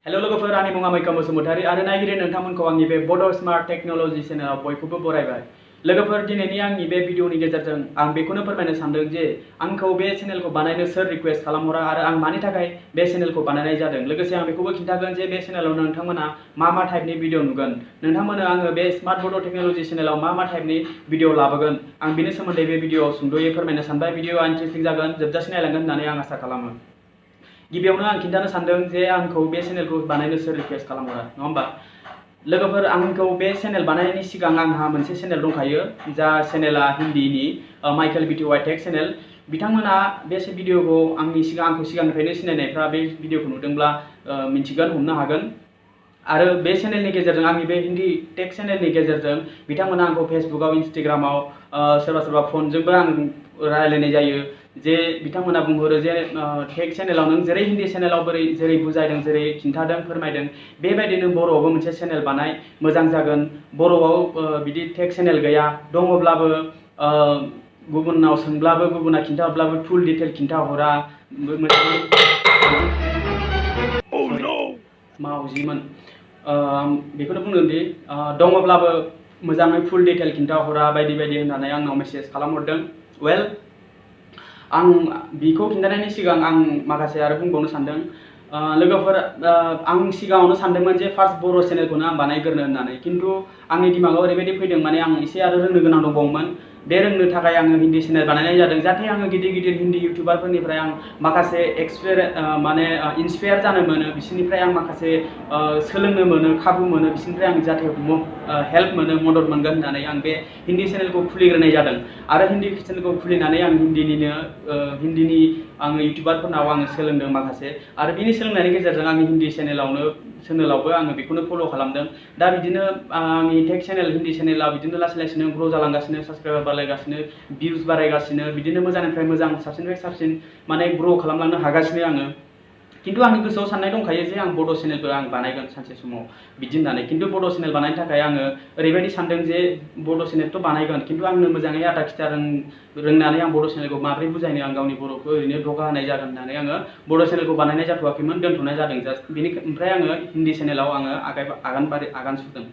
Hello लोगोफोर आंनि मुङा मैखम बसुमतारी आरो नायगिरि नोंथांमोनखौ आंनि बे बड' स्मार्ट टेक्नोलॉजी चेनेलाव बयखौबो बरायबाय। लोगोफोर दिनैनि आंनि बे भिडिअनि गेजेरजों आं बेखौनो फोरमायनो सानदों जे आंखौ बे चेनेलखौ बानायनो सोर रिक्वेस्ट खालामहरा आरो आं मानि थाखाय बे चेनेलखौ बानायनाय जादों। लोगोसे आं बेखौबो खिन्थागोन जे बे चेनेलाव नोंथांमोना मा टाइपनि भिडिअ नुगोन। नोंथांमोना आङो बे स्मार्ट बड' टेक्नोलॉजी चेनेलाव मा टाइपनि भिडिअ लाबोगोन। आं बिनि सोमोन्दै बे भिडिअआव सुंद'यै फोरमायनो सानबाय। भिडिअआ इन्टारेस्टिं जागोन, जोबजासिम नायलांगोन होननानै आं आसा खालामो। गिबियावनो आं खिन्थानो सानदों जे आंखौ बे चेनेलखौ बानायनो सोर रिक्वेस्ट खालामहरा, नङा होमबा? लोगोफोर, आंखौ बे चेनेल बानायनायनि सिगां आंहा मोनसे चेनेल दंखायो, जा चेनेला हिन्दीनि माइकेल बिटिवाइ टेक चेनेल। बिथांमोना बे भिडिअखौ आंखौ सिगांनिफ्रायनो सिनायनायफ्रा बे भिडिअखौ नुदोंब्ला मिथिगोन, हमनो हागोन। आरो बे चेनेलनि गेजेरजों, आंनि बे हिन्दी टेक चेनेलनि गेजेरजों बिथांमोना आंखौ फेसबुकआव, इन्स्टाग्रामाव, सोरबा फनजोंबो आं रायलायनाय जायो। जे बिथांमोना बुंहरो जे टेक चेनेलाव नों जेरै हिन्दी चेनेलाव जेरै बुजायदों, जेरै खिन्थादों, फोरमायदों, बेबायदिनो बर'आवबो मोनसे चेनेल बानाय, मोजां जागोन। बर'आव बिदि टेक चेनेल गैया, दङब्लाबो गुबुनाव सोंब्लाबो, गुबुना खिन्थाहरब्लाबो फुल डिटेल खिन्थाहरा। मावजिमोन बेखौनो बुंदों दि दङब्लाबो मोजाङै फुल डिटेल खिन्थाहरा बायदि होननानै आंनाव मेसेज खालामहरदों। वेल, आं बिखौ खिन्थानायनि सिगां आं माखासे आरो बुंबावनो सानदों। लोगोफोर, आं सिगाङावनो सानदोंमोन जे फार्स्ट बर' चेनेलखौनो आं बानायग्रोनो होननानै, खिन्थु आंनि दिमागाव ओरैबायदि फैदों, माने आं एसे आरो रोंनो गोनां दंबावोमोन। बे रोंनो थाखाय आङो हिन्दी चेनेल बानायनाय जादों, जाहाथे आङो गिदिर हिन्दी इउटुबारफोरनिफ्राय आं माखासे इन्सपायार जानो मोनो, बिसोरनिफ्राय आं माखासे सोलोंनो मोनो, खाबु मोनो, बिसोरनिफ्राय आं जाहाथे हेल्प मोनो, मदद मोनगोन होननानै आं बे हिन्दी चेनेलखौ खुलिग्रोनाय जादों। आरो हिन्दी चेनेलखौ खुलिनानै आं हिन्दीनि आङो इउटुबारफोरनाव आङो सोलोंदों माखासे, आरो बिनि सोलोंनायनि गेजेरजों आंनि हिन्दी चेनेलावबो आङो बेखौनो फल' खालामदों। दा बिदिनो आंनि टेक चेनेल, हिन्दी चेनेलाव बिदिनो लासैनो ग्र' जालांगासिनो, साबस्क्राइबार बारायगासिनो, भिउस बारायगासिनो, बिदिनो मोजांनिफ्राय मोजां, साबसिननिफ्राय साबसिन माने ग्र' खालामलांनो हागासिनो आङो। खिन्थु आंनि गोसोआव साननाय दंखायो जे आं बड' चेनेलबो आं बानायगोन सानसे समाव बिदि होननानै। खिन्थु बड' चेनेल बानायनो थाखाय आङो ओरैबायदि सानदों जे बड' चेनेलथ' बानायगोन, खिन्थु आंनो मोजाङै आदा खिथा रोंनानै आं बड' चेनेलखौ माबोरै बुजायनो, आं गावनि बर'खौ ओरैनो धगा होनाय जागोन होननानै आङो बड' चेनेलखौ बानायनाय जाथ'वाखैमोन, दोनथ'नाय जादों जास्ट। ओमफ्राय आङो हिन्दी चेनेलाव आङो आगान सुरदों।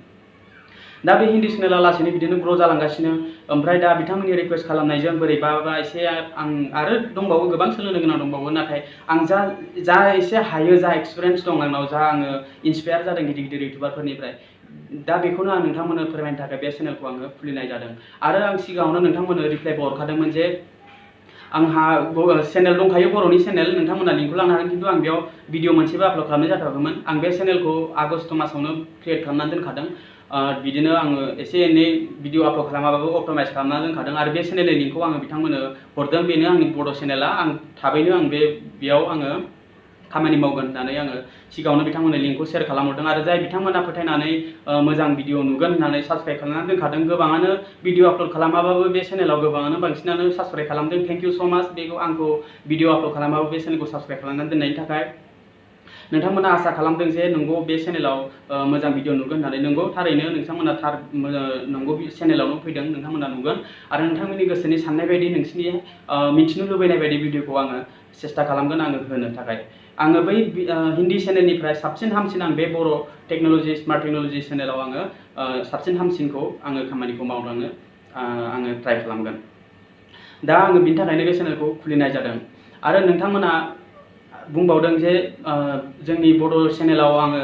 दा बे हिन्दी चेनेला लासैनो बिदिनो ग्र' जालांगासिनो। ओमफ्राय दा बिथांमोननि रिक्वेस्ट खालामनायजों बोरैबा एसे आं आरो दंबावो, गोबां सोलोंनो गोनां दंबावो, नाथाय आं जा एसे हायो, जा एक्सपिरियेन्स दं आंनाव, जा आङो इन्सपायार जादों गिदिर इउटुबारफोरनिफ्राय, दा बेखौनो आं नोंथांमोननो फोरमायनो थाखाय बे चेनेलखौ आङो खुलिनाय जादों। आरो आं सिगाङावनो नोंथांमोननो रिप्लाइबो हरखादोंमोन जे आंहा चेनेल दंखायो, बर'नि चेनेल, नोंथांमोना लिंकखौ लांनो हागोन, खिन्थु आं बेयाव भिडिअ मोनसेबो आपल'ड खालामनाय जाथ'वाखैमोन। आं बे चेनेलखौ आगस्ट मासावनो क्रिएट खालामनानै दोनखादों। बिदिनो आङो एसे एनै भिडिअ आपल'ड खालामाबाबो अट'माइज खालामना दोनखादों, आरो बे चेनेलनि लिंकखौ आङो बिथांमोननो हरदों। बेनो आंनि बड' चेनेला। आं थाबैनो बेयाव आङो खामानि मावगोन होननानै आङो सिगाङावनो बिथांमोननो लिंकखौ शेयार खालामहरदों। आरो जाय बिथांमोना फोथायनानै मोजां भिडिअ नुगोन होननानै साबस्क्राइब खालामनानै दोनखादों, गोबाङानो भिडिअ आपल'ड खालामाबाबो बे चेनेलाव बांसिनानो साबस्क्राइब खालामदों। थेंक इउ स' माच, बेखौ आंखौ भिडिअ आपल'ड खालामाबाबो बे चेनेलखौ साबस्क्राइब खालामनानै दोननायनि थाखाय। नोंथांमोना आसा खालामदों जे नंगौ बे चेनेलाव मोजां भिडिअ नुगोन होननानै। नंगौ, थारैनो नोंथांमोना नंगौ चेनेलावनो फैदों, नोंथांमोना नुगोन। आरो नोंथांमोननि गोसोनि साननाय बायदि, नोंसिनि मिथिनो लुबैनाय बायदि भिडिअखौ आङो सेस्था खालामगोन आङो होनो थाखाय। आङो बै हिन्दी चेनेलनिफ्राय साबसिन हामसिन आं बे बर' टेक्नोलॉजी, स्मार्ट टेक्नोलॉजी चेनेलाव आङो साबसिन हामसिनखौ आङो खामानिखौ मावलांनो आङो ट्राइ खालामगोन। दा आङो बिनि थाखायनो बे चेनेलखौ खुलिनाय जादों। आरो नोंथांमोना बुंबावदों जे जोंनि बड' चेनेलाव आङो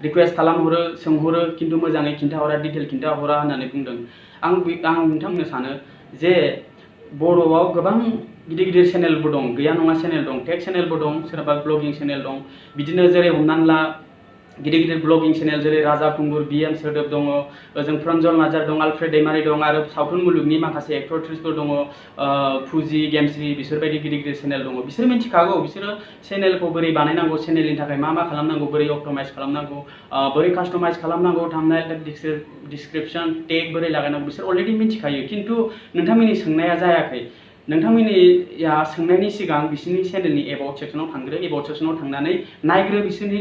रिक्वेस्ट खालामहरो, सोंहरो, खिन्थु मोजाङै खिन्थाहरा, डिटेल खिन्थाहरा होननानै बुंदों। आं नोंथांमोननो सानो जे बर'आव गोबां गिदिर चेनेलबो दं, गैया नङा चेनेल दं, टेक चेनेलबो दं, सोरबा ब्लगिं चेनेल दं। बिदिनो जेरै हमनानै ला गिदिर ब्लगिं चेनेल जेरै राजा खुंगुर, बिएम सोदोब दङ, ओजों प्रन्जल नार्जार दं, आलफ्रेड दैमारि दं, आरो सावथुन मुलुगनि माखासे एक्टर एक्ट्रिसफोर दङ, फुजि, गेमस्रि, बिसोरबायदि गिदिर चेनेल दङ। बिसोर मिथिखागौ, बिसोरो चेनेलखौ बोरै बानायनांगौ, चेनेलनि थाखाय मा खालामनांगौ, बोरै अप्टिमाइज खालामनांगौ, बोरै कास्टमाइज खालामनांगौ, थाम्बनेल, डिसक्रिपसन, टेग बोरै लागायनांगौ, बिसोर अलरेडि मिथिखायो। खिन्थु नोंथांमोननि सोंनाया जायाखै। नोंथांमोननिया सोंनायनि सिगां बिसोरनि चेनेलनि एबाउट सेक्सनाव थांग्रो, एबाउट सेक्सनाव थांनानै नायग्रो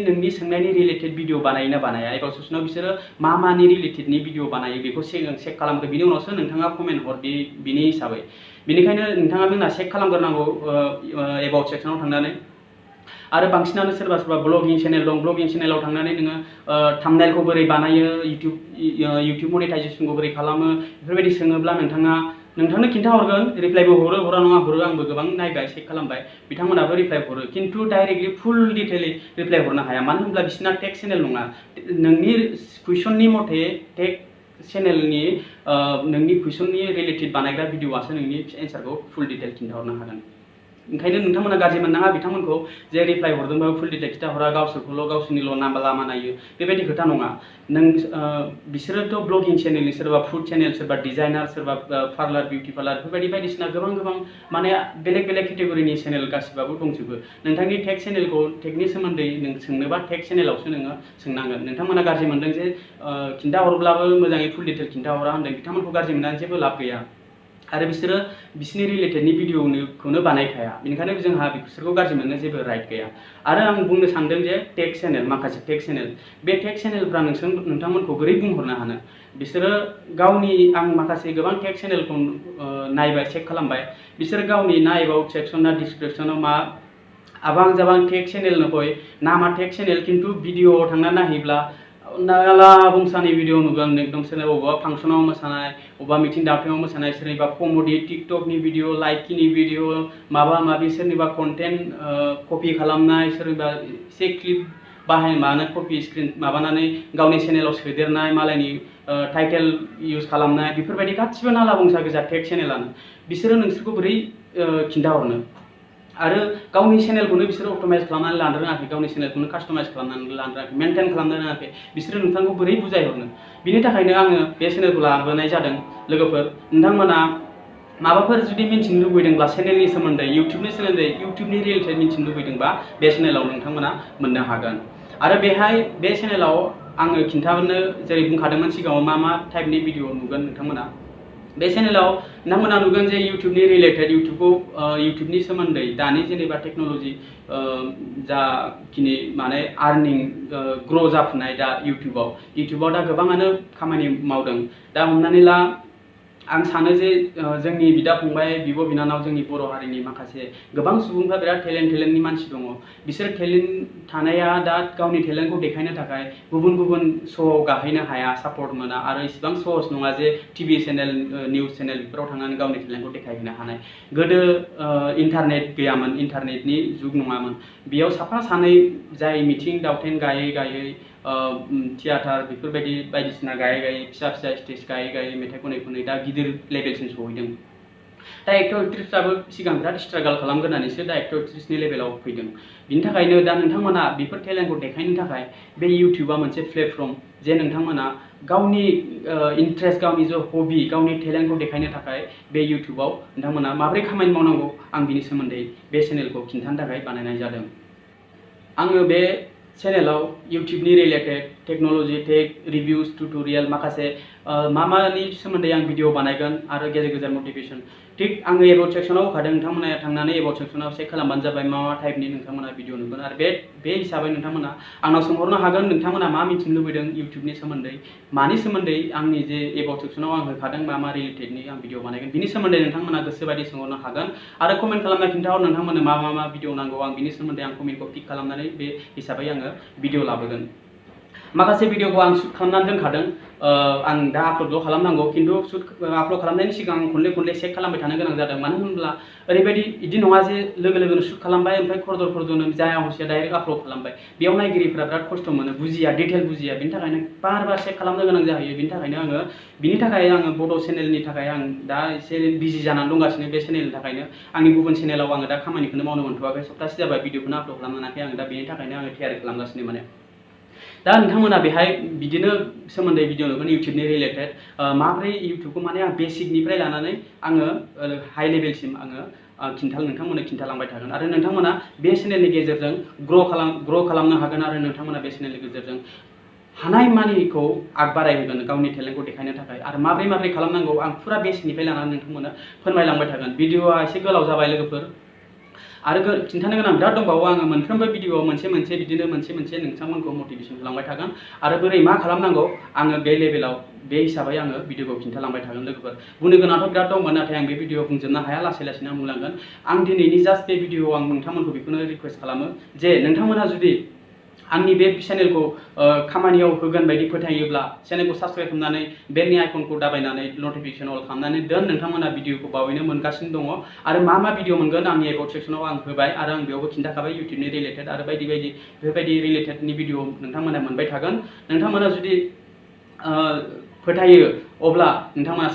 नोंनि सोंनायनि रिलेटेड भिडिअ बानायोना बानाया। एबाउट सेक्सनाव बिसोरो मानि रिलेटेडनि भिडिअ बानायो बेखौ चेक खालामग्रो, बिनि उनावसो नोंथाङा कमेन्ट हर बिनि हिसाबै। बेनिखायनो नोंथाङा जोंना चेक खालामग्रोनांगौ एबाउट सेक्सनाव थांनानै। आरो बांसिनानो सोरबा सोरबा ब्लगिं चेनेल दं ब्लगिं चेनेलाव थांनानै नोङो थाम्बनेलखौ बोरै बानायो इउटिउब मनेटाइजेसनखौ बोरै खालामो बेफोरबायदि सोङोब्ला नोंथांनो खिन्थाहरगोन रिप्लाइबो हरा नङा हरो आंबो गोबां नायबाय चेक खालामबाय बिथांमोनाबो रिप्लाइ हरो खिन्थु डाइरेक्टलि फुल डिटेलै रिप्लाइ हरनो हाया मानो होनब्ला बिसोरना टेक चेनेल नङा नोंनि कुइसननि मथे टेक चेनेलनि नोंनि कुइसननि रिलेटेड बानायग्रा भिडिअआसो नोंनि एन्सारखौ फुल डिटेल खिन्थाहरनो हागोन ओंखायनो नोंथांमोना गाज्रि मोननाङा बिथांमोनखौ जे रिप्लाइ हरदोंबाबो फुल डिटेल खिन्थाहरा गावसोरनिल' लामा नायो बेबायदि खोथा नङा नों बिसोरोथ' ब्लगिं चेनेलनि सोरबा फुड चेनेल सोरबा डिजाइनार सोरबा पार्लार बिउटि पार्लार बेफोरबायदि बायदिसिना गोबां माने बेलेग केटेगरिनि चेनेल गासिबाबो दंजोबो नोंथांनि टेक चेनेलखौ टेकनि सोमोन्दै नों सोंनोबा टेक चेनेलावसो नोङो सोंनांगोन नोंथांमोना गाज्रि मोनदों जे खिन्थाहरब्लाबो मोजाङै फुल डिटेल खिन्थाहरा होनदों बिथांमोनखौ गाज्रि मोननानै जेबो लाब गैया आरो बिसोरो बिसोरनि रिलेटेडनि भिडिअखौनो बानायखाया बेनिखायनो जोंहा बिसोरखौ गाज्रि मोननो जेबो राइट गैया आरो आं बुंनो सानदों जे टेक चेनेल माखासे टेक चेनेल बे टेक चेनेलफ्रा नोंथांमोनखौ बोरै बुंहरनो हानो बिसोरो गावनि आं माखासे गोबां टेक चेनेलखौ नायबाय चेक खालामबाय बिसोर गावनि ना एबाउट सेक्सन ना डिसक्रिपसनाव मा आबां जाबां टेक चेनेल नहय नामा टेक चेनेल खिन्थु भिडिअआव थांना नायहैब्ला नाला बंसानि भिडिअ नुगोन एकदम सोरनिबा बबेबा फांसनाव मोसानाय बबेबा मिथिं दावथिङाव मोसानाय सोरनिबा कमेडि टिकटकनि भिडिअ लाइकिनि भिडिअ माबा माबि सोरनिबा कन्टेन्ट कपि खालामनाय सोरनिबा एसे क्लिप माने कपि स्क्रिन माबानानै गावनि चेनेलाव सोदेरनाय मालायनि टाइटेल इउज खालामनाय बेफोरबायदि गासिबो नाला बंसा गोजा टेक चेनेलानो बिसोरो नोंसोरखौ बोरै खिन्थाहरनो आरो गावनि चेनेलखौनो बिसोरो अट'माइज खालामनानै लानो रोङाखै गावनि चेनेलखौनो कास्टमाइज खालामनानै लानो रोङाखै मेनटेन खालामनो रोङाखै बिसोरो नोंथांखौ बोरै बुजायहरनो बिनि थाखायनो आङो बे चेनेलखौ लाबोनाय जादों लोगोफोर नोंथांमोना माबाफोर जुदि मिन्थिनो लुबैदोंब्ला चेनेलनि सोमोन्दै इउटिउबनि सोमोन्दै इउटिउबनि रिलेटेड मिन्थिनो लुबैदोंबा बे चेनेलाव नोंथांमोना मोननो हागोन आरो बे चेनेलाव आङो खिन्थानो जेरै बुंखादोंमोन सिगाङाव मा टाइपनि भिडिअ नुगोन नोंथांमोना बे चेनेलाव नोंथांमोना नुगोन जे इउटिउबनि रिलेटेड इउटिउबनि सोमोन्दै दानि जेनेबा टेक्न'लजि जाखिनि माने आर्निं ग्र' जाफुनाय दा इउटिउबाव दा गोबाङानो खामानि मावदों दा हमनानै ला आं सानो जे जोंनि बिदा फंबाय बिब' बिनानाव जोंनि बर' हारिनि माखासे गोबां सुबुंफ्रा बिराद टेलेन्टनि मानसि दङ बिसोर टेलेन्ट थानाया दा गावनि टेलेन्टखौ देखायनो थाखाय गुबुन श'आव गाहैनो हाया सापर्ट मोना आरो इसिबां सहस नङा जे टिभि चेनेल निउस चेनेल बेफोराव थांनानै गावनि टेलेन्टखौ देखायहैनो हानाय गोदो इन्टारनेट गैयामोन इन्टारनेटनि जुग नङामोन बेयाव साफा सानै जाय मिथिं दावथिं गायै थियाटार बेफोरबायदि बायदिसिना गायै फिसा स्टेज गायै मेथाइ खनै दा गिदिर लेभेलसिम सहैदों दा एक्टर एक्ट्रिसफ्राबो सिगां बिराद स्ट्रागल खालामग्रोनानैसो दा एक्टर एक्ट्रिसनि लेभेलाव फैदों बिनि थाखायनो दा नोंथांमोना बेफोर टेलेन्टखौ देखायनो थाखाय बे इउटिउबा मोनसे प्लेटफर्म जे नोंथांमोना गावनि इन्ट्रेस्ट गावनि जे हबि गावनि टेलेन्टखौ देखायनो थाखाय बे इउटिउबाव नोंथांमोना माबोरै खामानि मावनांगौ आं बिनि सोमोन्दै बे चेनेलखौ खिन्थानो थाखाय बानायनाय जादों आङो बे चेनेलाव इउटिउबनि रिलेटेड टेक्न'लजि टेक रिभिउस टुटरियेल माखासे मानि सोमोन्दै आं भिडिअ बानायगोन आरो गेजेर मटिभेसन थिग आङो एबाउट सेक्सनाव होखादों नोंथांमोना थांनानै एबाउट सेक्सनाव चेक खालामबानो जाबाय मा टाइपनि नोंथांमोना भिडिअ नुगोन आरो बे हिसाबै नोंथांमोना आंनाव सोंहरनो हागोन नोंथांमोना मा मिथिनो लुबैदों इउटिउबनि सोमोन्दै मानि सोमोन्दै आंनि जे एबाउट सेक्सनाव आं होखादों मा रिलेटेडनि आं भिडिअ बानायगोन बिनि सोमोन्दै नोंथांमोना गोसोबायदि सोंहरनो हागोन आरो कमेन्ट खालामना खिन्थाहर नोंथांमोननो मा भिडिअ नांगौ आं बिनि सोमोन्दै आं कमेन्टखौ पिक खालामनानै बे हिसाबै आङो भिडिअ लाबोगोन माखासे भिडिअखौ आं शुट खालामनानै दोनखादों आं दा आपल'डल' खालामनांगौ खिन्थु आपल'ड खालामनायनि सिगां खनले चेक खालामबाय थानो गोनां जादों मानो होनब्ला ओरैबायदि इदि नङा जे लोगोनो शुट खालामबाय ओमफ्राय खरदरनो जाया हसिया डाइरेक्ट आपल'ड खालामबाय बेयाव नायगिरिफ्रा बिराद खस्थ' मोनो बुजिया डिटेल बुजिया बिनि थाखायनो बार चेक खालामनो गोनां जाहैयो बिनि थाखाय आङो बड' चेनेलनि थाखाय आं दा एसे बिजि जानानै दंगासिनो बे चेनेलनि थाखायनो आंनि गुबुन चेनेलाव आङो दा खामानिखौनो मावनो मोनथ'वाखै सप्तासे जाबाय भिडिअखौनो आपल'ड खालामनो मोनाखै आं दा बेनि थाखायनो आङो थियारि खालामगासिनो माने दा नोंथांमोना बेहाय बिदिनो सोमोन्दै भिडिअ नुगोन इउटिउबनि रिलेटेड माबोरै इउटिउबखौ माने आं बेसिकनिफ्राय लानानै आङो हाइ लेभेलसिम आङो नोंथांमोननो खिन्थालांबाय थागोन आरो नोंथांमोना बे चेनेलनि गेजेरजों ग्र' खालामनो हागोन आरो नोंथांमोना बे चेनेलनि गेजेरजों हानाय मानिखौ आग बारायहोगोन गावनि टेलेन्टखौ देखायनो थाखाय आरो माबोरै खालामनांगौ आं फुरा बेसिकनिफ्राय लानानै नोंथांमोननो फोरमायलांबाय थागोन भिडिअआ एसे गोलाव जाबाय लोगोफोर आरो खिन्थानो गोनां बिराद दंबावो आङो मोनफ्रोमबो भिडिअआव मोनसे बिदिनो मोनसे नोंथांमोनखौ मटिभेसन होलांबाय थागोन आरो बोरै मा खालामनांगौ आङो बे लेभेलाव बे हिसाबै आङो भिडिअखौ खिन्थालांबाय थागोन लोगोफोर बुंनो गोनांथ' बिराद दंमोन नाथाय आं बे भिडिअआव बुंजोबनो हाया लासै लासैनो आं बुंलांगोन आं दिनैनि जास्ट बे भिडिअआव आं नोंथांमोनखौ बेखौनो रिक्वेस्ट खालामो जे नोंथांमोना जुदि आंनि बे चेनेलखौ खामानियाव होगोन बायदि फोथायोब्ला चेनेलखौ साबस्क्राइब खालामनानै बेलनि आइकनखौ दाबायनानै नटिफिकेसन अल खालामनानै दोन नोंथांमोना भिडिअखौ बावैनो मोनगासिनो दङ आरो मा भिडिअ मोनगोन आंनि एबाउट सेक्सनाव आं होबाय आरो आं बेयावबो खिन्थाखाबाय इउटिउबनि रिलेटेड आरो बायदि बेफोरबायदि रिलेटेडनि भिडिअ नोंथांमोना मोनबाय थागोन नोंथांमोना जुदि फोथायो अब्ला नोंथांमोना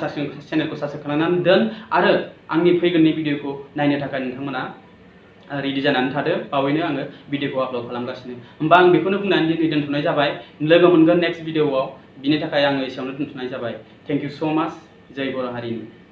चेनेलखौ साबस्क्राइब खालामनानै दोन आरो आंनि फैगोननि भिडिअखौ नायनो थाखाय नोंथांमोना रेडि जानानै थादो बावैनो आङो भिडिअखौ आपल'ड खालामगासिनो होमबा आं बेखौनो बुंनानै दिनै दोनथ'नाय जाबाय लोगो मोनगोन नेक्स्ट भिडिअआव बिनि थाखाय आङो एसेयावनो दोनथ'नाय जाबाय थेंक इउ स' माच जय बर' हारिनि